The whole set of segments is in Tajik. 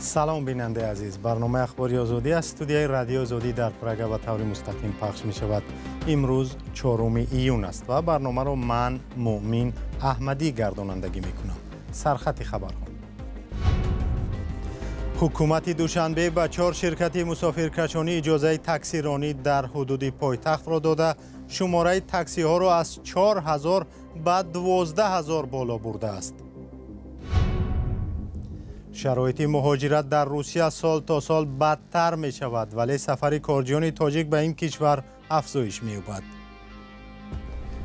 Салом, бинандаи азиз. Барномаи Ахбори Озодӣ аз студияи Радиои Озодӣ дар Прага ба таври мустақим пахш мешавад. Имрӯз 4 июн аст ва барномаро ман, Муъмин Аҳмадӣ, гардонандагӣ мекунам. Сархати хабарҳо. Ҳукумати Душанбе ба 4 ширкати мусофиркашонӣ иҷозаи таксиронӣ дар ҳудуди пойтахтро дода, шумораи таксиҳоро аз 4000 ба 12 000 боло бурдааст. Шароити муҳоҷират дар Русия сол то сол бадтар мешавад, вале сафари корҷиёни тоҷик ба ин кишвар афзоиш меёбад.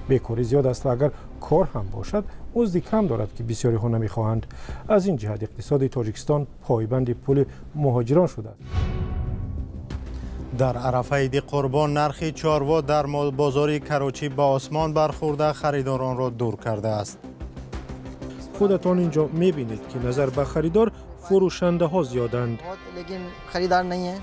Бекорӣ зиёд аст ва агар кор ҳам бошад, музди кам дорад, ки бисёриҳо намехоҳанд. Аз ин ҷиҳат иқтисоди Тоҷикистон пойбанди пули муҳоҷирон шудааст. Дар арафаи Иди Қурбон нархи чорво дар бозори Карочӣ ба осмон бархӯрда, харидоронро дур кардааст. Худатон ин ҷо мебинед, ки назар ба харидор фурӯшандаҳо зиёданд. Лекин харидор नहीं है.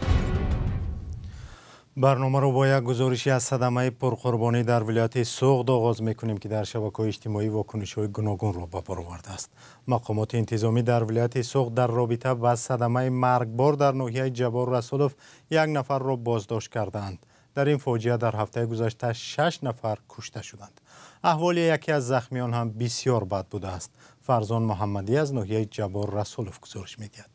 Барномаро бо як гузориши аз садамаи пурқурбонӣ дар вилояти Суғд оғоз мекунем, ки дар шабакаҳои иҷтимоӣ вокунишҳои гуногунро ба бор овардааст. Мақомоти интизомӣ дар вилояти Суғд дар робита ба садамаи маргбор дар ноҳияи Ҷаббор Расулов як нафарро боздошт кардаанд. Дар ин фоҷиа дар ҳафтаи гузашта шаш нафар кушта шуданд. Аҳволи яке аз захмиён ҳам бисёр бад будааст. Фарзон Муҳаммадӣ аз ноҳияи Ҷаббор Расулов гузориш медиҳад.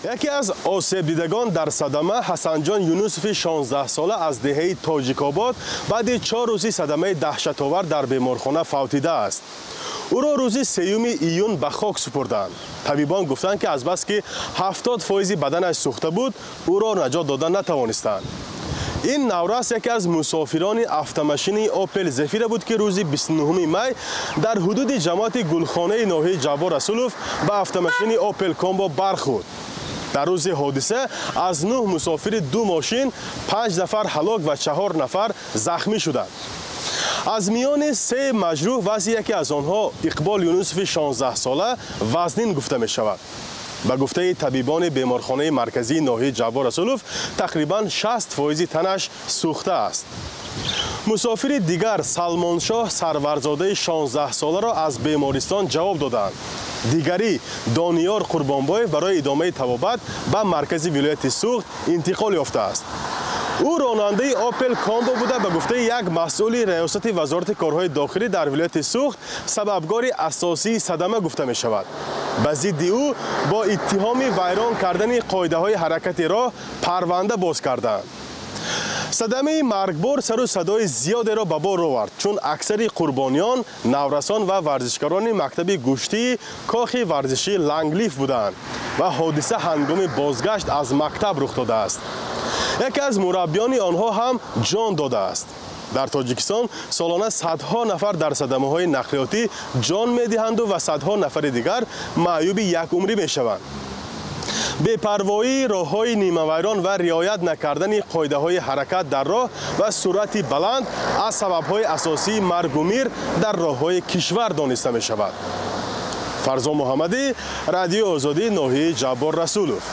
Яке аз осебдидагон дар садама Ҳасанҷон Юнусови 16сола аз деҳаи Тоҷикобод баъди 4 рӯзи садамаи даҳшатовар дар беморхона фавтидааст. Ӯро рӯзи 3 июн ба хок супурданд. Табибон гуфтанд, ки азбаски 70 фоизи баданаш сӯхта буд, ӯро наҷот дода натавонистанд. Ин наврас яке аз мусофирони автомашини Опел Зефира буд, ки рӯзи 29 май дар ҳудуди ҷамоати Гулхонаи ноҳияи Ҷаббор Расулов ба автомашини Опел Комбо бархӯрд. Дар рӯзи ҳодиса аз нӯҳ мусофири ду мошин панҷ нафар ҳалок ва чаҳор нафар захмӣ шуданд. Аз миёни се маҷрӯҳ вазъи яке аз онҳо, Иқбол Юнусови 16сола, вазнин гуфта мешавад. Ба гуфтаи табибони беморхонаи марказии ноҳияи Ҷаббор Расулов, тақрибан 60 фоизи танаш сӯхтааст. Мусофири дигар, Салмоншоҳ Сарварзодаи 16соларо аз бемористон ҷавоб доданд. Дигарӣ, Дониёр Қурбонбоев, барои идомаи табобат ба маркази вилояти Суғд интиқол ёфтааст. Ӯ ронандаи Опел Комбо буда, ба гуфтаи як масъули раёсати Вазорати корҳои дохилӣ дар вилояти Суғд, сабабгори асосии садама гуфта мешавад. Ба зидди ӯ бо иттиҳоми вайрон кардани қоидаҳои ҳаракати роҳ парванда боз карданд. Садамаи маргбор сару садои зиёдеро ба бор овард, чун аксари қурбониён наврасон ва варзишгарони мактаби гӯштии кохи варзишии Ланглиф буданд ва ҳодиса ҳангоми бозгашт аз мактаб рух додааст. Яке аз мураббиёни онҳо ҳам ҷон додааст. Дар Тоҷикистон солона садҳо нафар дар садамаҳои нақлиётӣ ҷон медиҳанду ва садҳо нафари дигар маъюби якумрӣ мешаванд. Бепарвоии роҳҳои нимавайрон ва риоят накардани қоидаҳои ҳаракат дар роҳ ва суръати баланд аз сабабҳои асосии маргу мир дар роҳҳои кишвар дониста мешавад. Фарзон Муҳаммадӣ, Радиои Озодӣ, ноҳияи Ҷаббор Расулов.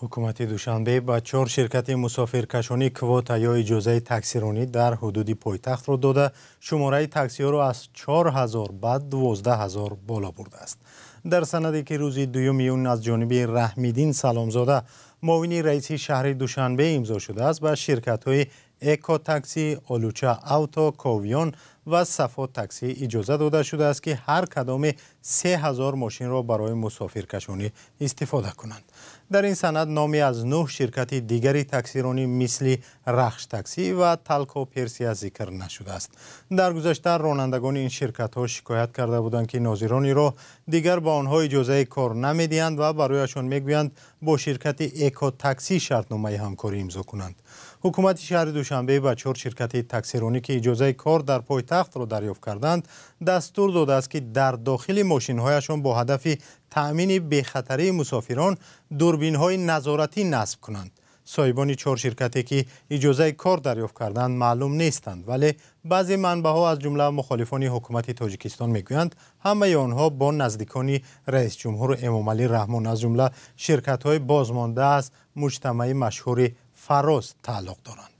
Ҳукумати Душанбе ба чор ширкати мусофиркашонӣ квота ё иҷозаи таксиронӣ дар ҳудуди пойтахтро дода, шумораи таксиҳоро аз 4000 ба 12 000 боло бурдааст. Дар санаде, ки рӯзи 2 июн аз ҷониби Раҳмиддин Саломзода, муовини раиси шаҳри Душанбе, имзо шудааст, ба ширкатҳои Экотакси, Олуча Авто, Ковиён ва Сафо Таксӣ иҷоза дода шудааст, ки ҳар кадоме 3000 мошинро барои мусофиркашонӣ истифода кунанд. Дар ин санад номи аз нӯҳ ширкати дигари таксиронӣ, мисли Рахш Таксӣ ва Талко Персия, зикр нашудааст. Дар гузашта ронандагони ин ширкатҳо шикоят карда буданд, ки нозирони роҳ дигар ба онҳо иҷозаи кор намедиҳанд ва барояшон мегӯянд бо ширкати Экотаксӣ шартномаи ҳамкорӣ имзо кунанд. Ҳукумати шаҳри Душанбе ба чор ширкати таксиронӣ, ки иҷозаи кор дар пойтахтро дарёфт карданд, дастур додааст, ки дар дохили мошинҳояшон бо ҳадафи таъмини бехатарии мусофирон дурбинҳои назоратӣ насб кунанд. Соҳибони чор ширкате, ки иҷозаи кор дарёфт карданд, маълум нестанд, вале баъзе манбаъҳо, аз ҷумла мухолифони ҳукумати Тоҷикистон, мегӯянд, ҳамаи онҳо бо наздикони раисҷумҳур Эмомалӣ Раҳмон, аз ҷумла ширкатҳои бозмонда аз муҷтамаи машҳури Фароз, тааллуқ доранд.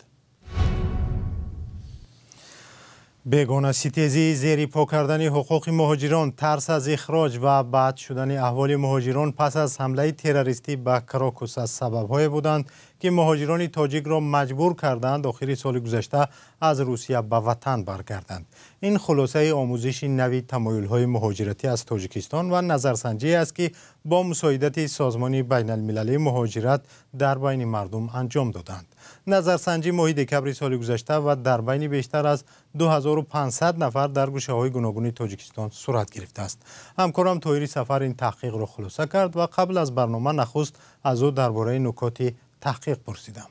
Бегонаситезӣ, зери по кардани ҳуқуқи муҳоҷирон, тарс аз ихроҷ ва бад шудани аҳволи муҳоҷирон пас аз ҳамлаи террористӣ ба Крокус аз сабабҳое буданд, ки муҳоҷирони тоҷикро маҷбур карданд охири соли гузашта аз Русия ба ватан баргарданд. Ин хулосаи омӯзиши нави тамоюлҳои муҳоҷиратӣ аз Тоҷикистон ва назарсанҷие аст, ки бо мусоидати Созмони байналмилалии муҳоҷират дар байни мардум анҷом доданд. Назарсанҷӣ моҳи декабри соли гузашта ва дар байни бештар аз 2500 нафар дар гӯшаҳои гуногуни Тоҷикистон сурат гирифтааст. Ҳамкорам Тоҳири Сафар ин таҳқиқро хулоса кард ва қабл аз барнома нахуст аз ӯ дар бораи нукоти таҳқиқ пурсидам.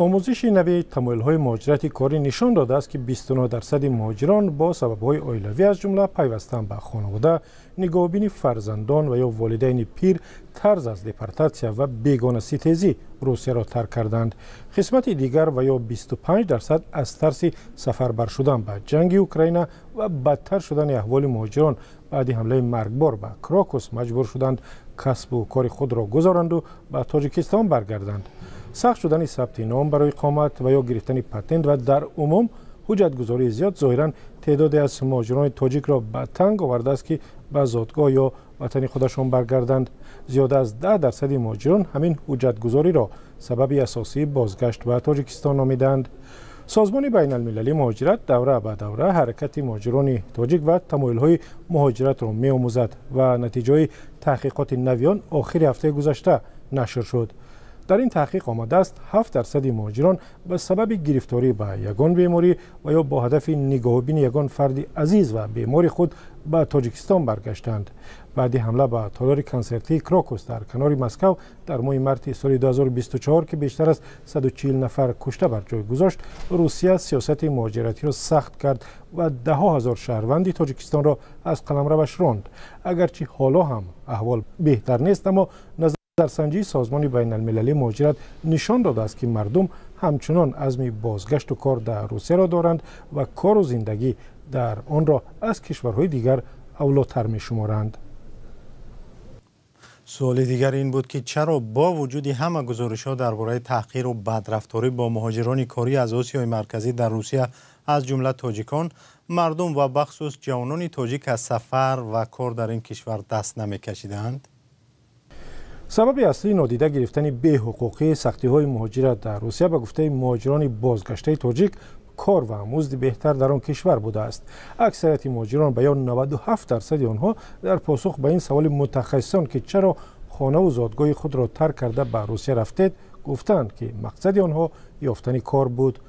Омӯзиши нави тамоюлҳои муҳоҷирати корӣ нишон додааст, ки 29% муҳоҷирон бо сабабҳои оилавӣ, аз ҷумла пайвастан ба хонавода, нигоҳубини фарзандон ва ё волидайни пир, тарз аз депортатсия ва бегонаситезӣ Русияро тарк карданд. Қисмати дигар ва ё 25% аз тарси сафарбар шудан ба ҷанги Украина ва бадтар шудани аҳволи муҳоҷирон баъди ҳамлаи маргбор ба Крокус маҷбур шуданд касбу кори худро гузоранду ба Тоҷикистон баргарданд. Сахт шудани сабти ном барои иқомат ва ё гирифтани патент ва дар умум ҳуҷҷатгузории зиёд зоҳиран теъдоде аз муҳоҷирони тоҷикро ба танг овардааст, ки ба зодгоҳ ё ватани худашон баргарданд. Зиёда аз 10% муҳоҷирон ҳамин ҳуҷҷатгузориро сабаби асосии бозгашт ба Тоҷикистон номидаанд. Созмони байналмилалии муҳоҷират давра ба давра ҳаракати муҳоҷирони тоҷик ва тамоюлҳои муҳоҷиратро меомӯзад ва натиҷаҳои таҳқиқоти нави он охири ҳафтаи гузашта нашр шуд. Дар ин таҳқиқ омадааст, 7% муҳоҷирон ба сабаби гирифторӣ ба ягон беморӣ ва ё бо ҳадафи нигоҳубини ягон фарди азиз ва бемори худ ба Тоҷикистон баргаштанд. Баъди ҳамла ба толори консертии Крокус дар канори Москав дар моҳи марти соли 2024, ки бештар аз 140 нафар кушта бар ҷой гузошт, Русия сиёсати муҳоҷиратиро сахт кард ва даҳҳо ҳазор шаҳрванди Тоҷикистонро аз қаламраваш ронд. Агарчи ҳоло ҳам аҳвол беҳтар нест, аммо назарсанҷии Созмони байналмилалии муҳоҷират нишон додааст, ки мардум ҳамчунон азми бозгашту кор дар Русияро доранд ва кору зиндагӣ дар онро аз кишварҳои дигар авлотар мешуморанд. Суоли дигар ин буд, ки чаро бо вуҷуди ҳама гузоришҳо дар бораи таҳқиру бадрафторӣ бо муҳоҷирони корӣ аз Осиёи Марказӣ дар Русия, аз ҷумла тоҷикон, мардум ва бахусус ҷавонони тоҷик аз сафар ва кор дар ин кишвар даст намекашидаанд? Сабаби аслии нодида гирифтани беҳуқуқии сахтиҳои муҳоҷират дар Русия, ба гуфтаи муҳоҷирони бозгаштаи тоҷик, кор ва музди беҳтар дар он кишвар будааст. Аксарияти муҳоҷирон, ба ё 97% онҳо, дар посух ба ин саволи мутахассисон, ки чаро хонаву зодгоҳи худро тарк карда ба Русия рафтед, гуфтанд, ки мақсади онҳо ёфтани кор буд.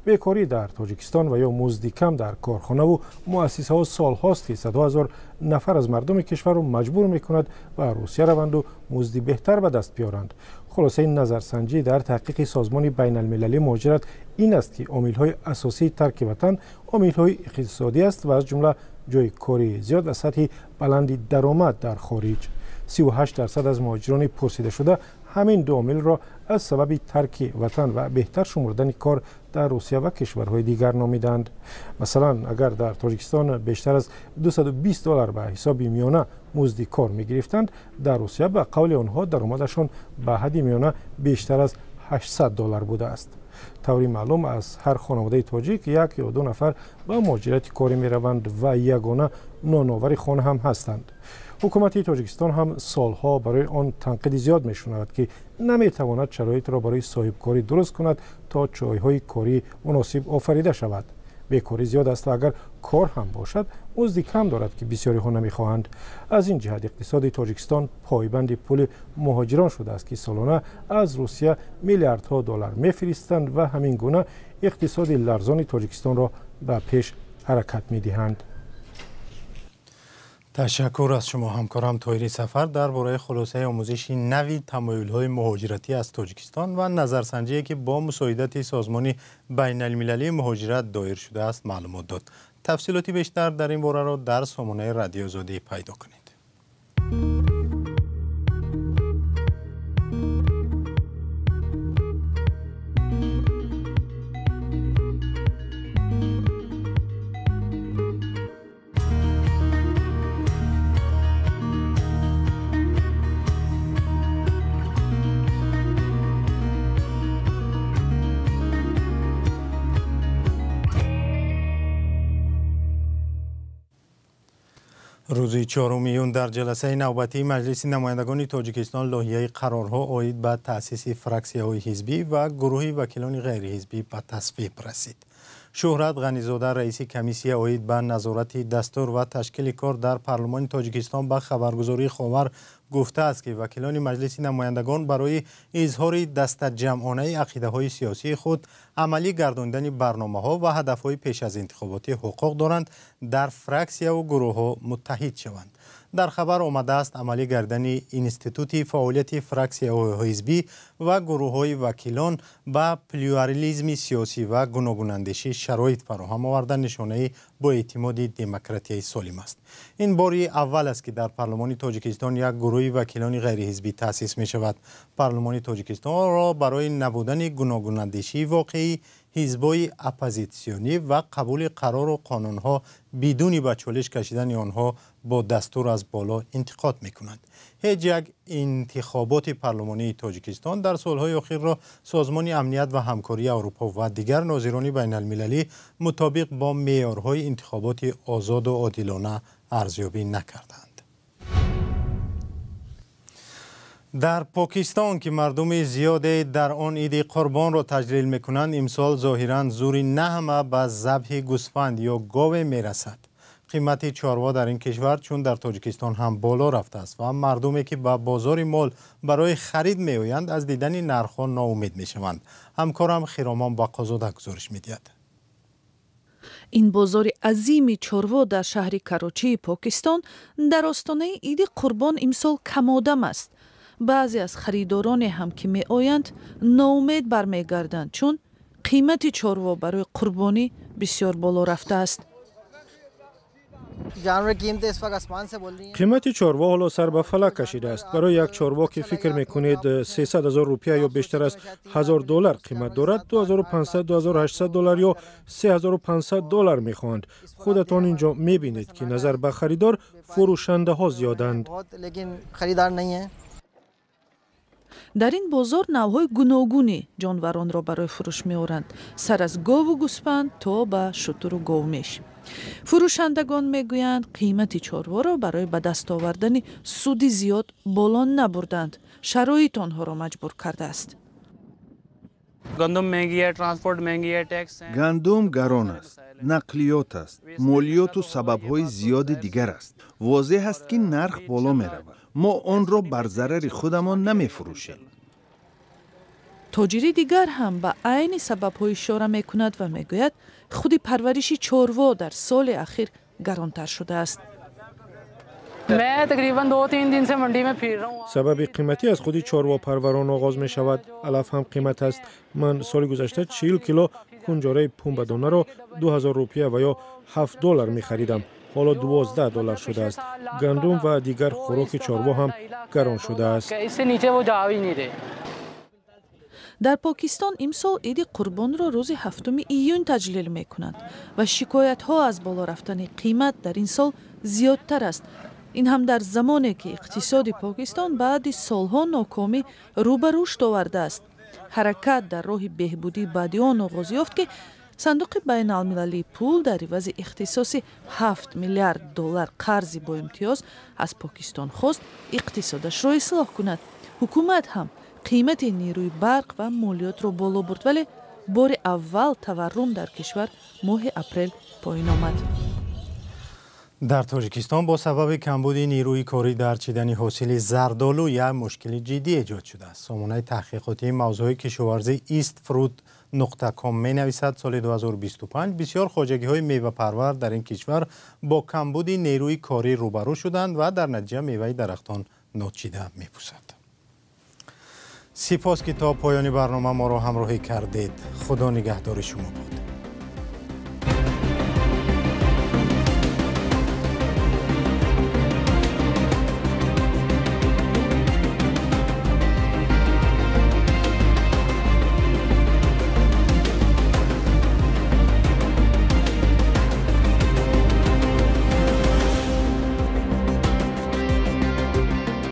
Бекорӣ дар Тоҷикистон ва ё музди кам дар корхонаву муассисаҳо солҳост, ки садҳо ҳазор нафар аз мардуми кишварро маҷбур мекунад ба Русия раванду музди беҳтар ба даст биёранд. Хулосаи назарсанҷӣ дар таҳқиқи Созмони байналмилалии муҳоҷират ин аст, ки омилҳои асосии тарки ватан омилҳои иқтисодӣ аст ва аз ҷумла ҷойи кори зиёд ва сатҳи баланди даромад дар хориҷ. 38% аз муҳоҷирони пурсидашуда ҳамин ду омилро аз сабаби тарки ватан ва беҳтар шумурдани кор дар Русия ва кишварҳои дигар номиданд. Масалан, агар дар Тоҷикистон бештар аз 220 доллар ба ҳисоби миёна музди кор мегирифтанд, дар Русия ба қавли онҳо даромадашон ба ҳадди миёна бештар аз 800 доллар будааст. Таври маълум, аз ҳар хонаводаи тоҷик як ё ду нафар ба муҳоҷирати корӣ мераванд ва ягона ноновари хона ҳам ҳастанд. Ҳукумати Тоҷикистон ҳам солҳо барои он танқиди зиёд мешунавад, ки наметавонад шароитро барои соҳибкорӣ дуруст кунад то ҷойҳои корӣ муносиб офарида шавад. Бекорӣ зиёд аст ва агар кор ҳам бошад, музди кам дорад, ки бисёриҳо намехоҳанд. Аз ин ҷиҳат иқтисоди Тоҷикистон пойбанди пули муҳоҷирон шудааст, ки солона аз Русия миллиардҳо доллар мефиристанд ва ҳамин гуна иқтисоди ларзони Тоҷикистонро ба пеш ҳаракат медиҳанд. Ташаккур аз шумо, ҳамкорам Тоҳири Сафар, дар бораи хулосаи омӯзиши нави тамоюлҳои муҳоҷиратӣ аз Тоҷикистон ва назарсанҷие, ки бо мусоидати Созмони байналмилалии муҳоҷират доир шудааст, маълумот дод. Тафсилоти бештар дар ин бораро дар сомонаи Радиои Озодӣ пайдо кунед. Рӯзи 4 июн дар ҷаласаи навбатии Маҷлиси намояндагони Тоҷикистон лоиҳаи қарорҳо оид ба таъсиси фраксияҳои ҳизбӣ ва гурӯҳи вакилони ғайриҳизбӣ ба тасвиб расид. Шӯҳрат Ғанизода, раиси комиссия оид ба назорати дастур ва ташкили кор дар парлумони Тоҷикистон ба хабаргузории Ховар гуфтааст, ки вакилони Маҷлиси намояндагон барои изҳори дастаҷамъонаи ақидаҳои сиёсии худ, амалӣ гардондани барномаҳо ва ҳадафҳои пеш аз интихоботӣ ҳуқуқ доранд дар фраксияву гурӯҳҳо муттаҳид шаванд. Дар хабар омадааст, амалӣ гардани институти фаъолияти фраксияҳои ҳизбӣ ва гурӯҳҳои вакилон ба плюрализми сиёсӣ ва гуногунандешӣ шароит фароҳам оварда нишонаи боэътимоди демократияи солим аст. Ин бори аввал аст, ки дар парлумони Тоҷикистон як гурӯҳи вакилони ғайриҳизбӣ таъсис мешавад. Парлумони Тоҷикистонро барои набудани гуногунандешии воқеӣ, ҳизбҳои оппозитсионӣ ва қабули қарору қонунҳо бидуни ба чолиш кашидани онҳо бо дастур аз боло интиқод мекунанд. Ҳеҷ як интихоботи парлумонии Тоҷикистон дар солҳои охирро Созмони амният ва ҳамкории Аврупо ва дигар нозирони байналмилалӣ мутобиқ бо меъёрҳои интихоботи озоду одилона арзёбӣ накарданд. Дар Покистон, ки мардуми зиёде дар он иди қурбонро таҷлил мекунанд, имсол зоҳиран зури на ҳама ба забҳи гӯсфанд ё гове мерасад. Қимати чорво дар ин кишвар чун дар Тоҷикистон ҳам боло рафтааст ва мардуме, ки ба бозори мол барои харид меоянд, аз дидани нархҳо ноумед мешаванд. Ҳамкорам Хиромон Бақозода гузориш медиҳад. Ин бозори азими чорво дар шаҳри Карочии Покистон дар остонаи иди қурбон имсол камодам аст. Баъзе аз харидороне ҳам ки меоянд, ноумед бармегарданд, чун қимати чорво барои қурбонӣ бисёр боло рафтааст. Қимати чорво ҳоло сар ба фалак кашидааст. Барои як чорво, ки фикр мекунед 300 000 рупия ё бештар аз 1000 доллар қимат дорад, 2500-2800 доллар ё 3500 доллар мехоҳанд. Худатон инҷо мебинед, ки назар ба харидор фурӯшандаҳо зиёданд. Дар ин бозор навъҳои гуногуни ҷонваронро барои фурӯш меоранд, сар аз гову гӯсфанд то ба шутуру говмеш. Фурӯшандагон мегӯянд, қимати чорворо барои ба даст овардани суди зиёд боло набурданд, шароит онҳоро маҷбур кардааст. Гандум гарон аст, нақлиёт аст, молиёту сабабҳои зиёди дигар аст. Возеҳ аст, ки нарх боло меравад. Мо онро бар зарари худамон намефурӯшем. Тоҷири дигар ҳам ба айни сабабҳо ишора мекунад ва мегӯяд, худи парвариши чорво дар соли ахир гаронтар шудааст. Сабаби қиматӣ аз худи чорвопарварон оғоз мешавад. Алаф ҳам қимат аст. Ман соли гузашта 40 кило кунҷораи пумбадонаро 2000 рупия ва ё 7 доллар мехаридам. Ҳоло 12 доллар шудааст. Гандум ва дигар хӯроки чорво ҳам гарон шудааст. Дар Покистон имсол иди қурбонро рӯзи 7 июн таҷлил мекунанд ва шикоятҳо аз боло рафтани қимат дар ин сол зиёдтар аст. Ин ҳам дар замоне, ки иқтисоди Покистон баъди солҳо нокомӣ рӯ ба рушд овардааст. Ҳаракат дар роҳи беҳбудӣ баъди он оғоз ёфт, ки Сандуқи байналмилалии пул дар ивази ихтисоси 7 миллиард доллар қарзи боимтиёз аз Покистон хост иқтисодашро ислоҳ кунад. Ҳукумат ҳам қимати нерӯи барқ ва молиётро боло бурд, вале бори аввал таваррум дар кишвар моҳи апрел поён омад. Дар Тоҷикистон бо сабаби камбуди нерӯи корӣ дар чидани ҳосили зардолу як мушкили ҷиддӣ эҷод шудааст. Сомонаи таҳқиқотии мавзӯъҳои кишоварзӣ eastfruit.com менависад, соли 2025 бисёр хоҷагиҳои мевапарвар дар ин кишвар бо камбуди нерӯи корӣ рӯбарӯ шуданд ва дар натиҷа меваи дарахтон ночида мепӯсад. Сипос, ки то поёни барнома моро ҳамроҳӣ кардед. Худо нигаҳдори шумо бод.